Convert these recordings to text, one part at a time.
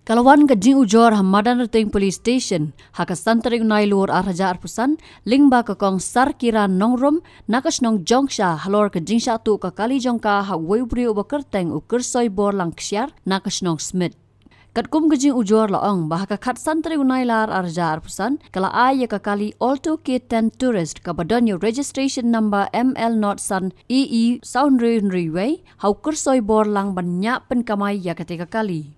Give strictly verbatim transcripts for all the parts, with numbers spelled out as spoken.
Ka la wan ka jingujor ha Madanrting Police Station ha ka san tarik u Nailur ar hajar arphew san, lyngba ka Kong Sarkiran Nongrum na ka shnong Jongsha, halor ka jingshah tuh ka kali jong ka ha uwei u briew uba kyrteng u Kyrsoi Borlang Ksiar na ka shnong Smit. Katkum ka jingujor la ong ba ha ka khatsan tarik u Nailar ar hajar arphew san, ka la ai ïa ka kali Alto K ten Tourist kaba don ïa u registration number M L not san E E saw hynriew hynriew wei ha u Kyrsoi Borlang ban ñiah pynkamai ïa kata ka kali.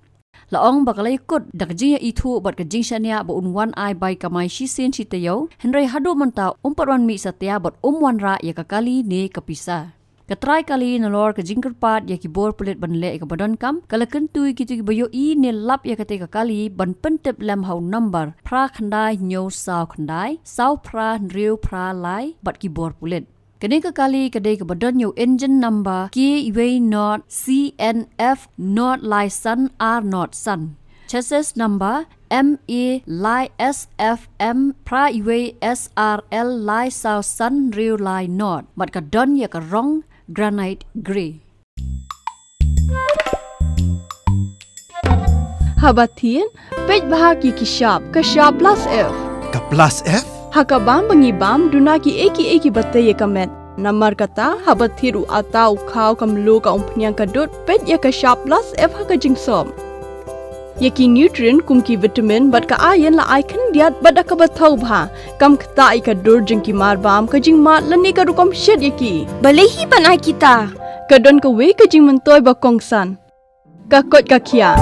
La ong ba ka la ïakut da ka jingïaithuh bad ka jingshaniah ba un wan ai bai kamai shisien shi taïew, hynrei haduh mynta um pat wan mih satia bad um wanrah ïa ka kali ne ka pisa. Ka trai kali, nalor ka jingkyrpad ïa ki bor pulit ban leh ïa kaba donkam, ka la kyntu ïa kito kiba ïohi ne lap ïa kata ka kali ban pyntip lem ha u number phra khyndai hynñiew saw khyndai saw phra hynriew phra lai bad ki bor pulit. Kane ka kali ka dei kaba don ïa u engine number K wei not C N F not lai san ar not san. Chassis number M A lai S F M phra wei S R L lai saw san hynriew lai not. Bad ka don ïa ka rong granite grey. Haba thied, peit bha ki ki shap, ka shap plus F. Ka plus F? Ha ka bam ba ngi bam, duna ki ei ki ei kiba tei ïa ka met. Namar kata, haba thied u atta u khaw ka mluh ka umphniang ka dud, peit ïa ka shap plus F ha ka jingsop. Ïa ki nutrient kum ki vitamin bad ka iron la ai khyndiat bad da kaba thaw bha. Kam ktah ïa ka dur jong ki mar bam, ka jingmad lane ka rukom shet ïa ki. Balei hi ban ai kita? Ka don kawei ka jingmyntoi ba kongsan. Ka koit ka khiah.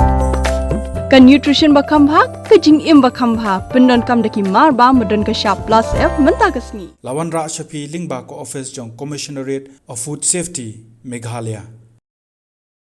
Ka nutrition ba kham bha, ka jingim ba kham bha. Pyndonkam da ki mar bam ba don ka shap plus F mynta ka sngi. La wanrah sha phi lyngba ka office jong Commissionerate of Food Safety, Meghalaya.